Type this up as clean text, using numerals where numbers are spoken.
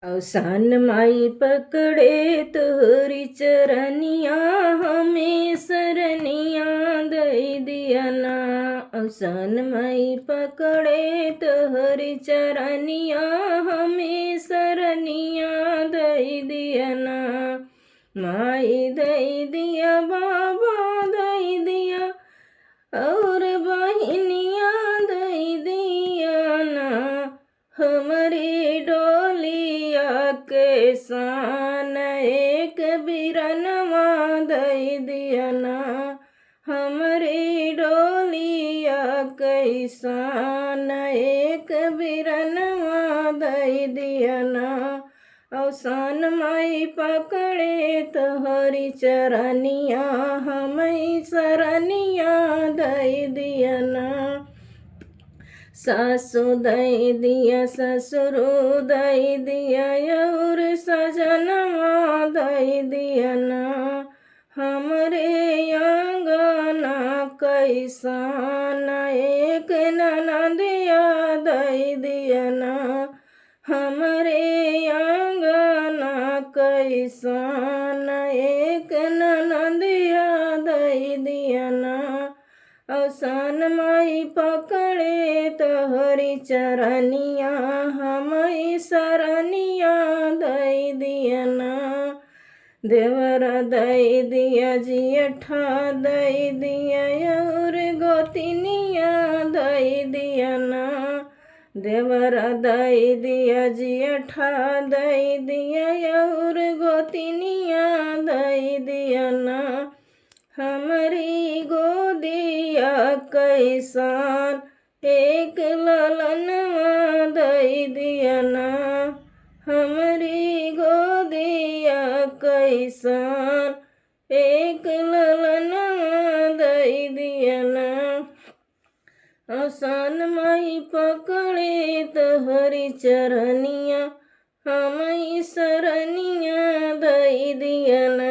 अवसान माई पकड़े तोहरी चरनिया, हमें सरनिया दई दिया ना। अवसान माई पकड़े तोहरी चरनिया, हमें सरनिया दई दिया ना। माई दई दिया, बाबा दई दिया, और बहिनिया दई दिया ना। हमारी डोलिया के सान एक बिरनवा दई दिया ना। हमारी डोलिया कैसान एक बिरनवा दई दिया ना। अवसान माई पकड़े तोहरी चरनिया, हमें सरनिया दई दिया ना। सासु दई दिया, ससुरु दई दिया, और सजनवा दई दिया ना। हमरे अंगना कैसान एक ननदिया दई दिया ना। हमरे अंगना कैसान एक ननदिया दई दिया ना। अवसान माई पकड़े तोहरी चरनिया, हमें सरनिया दई दिया ना। देवर दई दिया, जियठा दई दिया, और गोतिनिया दई दिया ना। देवर दई दिया, जियठा दई दिया, और गोतिनिया दई दिया ना। हमारी गोदिया कैसान एक ललनवा दई दिया ना। हमारी गोदिया कैसान एक ललनवा दई दिया ना। आसान माई पकड़े तोहरी चरनिया, हमें सरनिया दई दिया ना।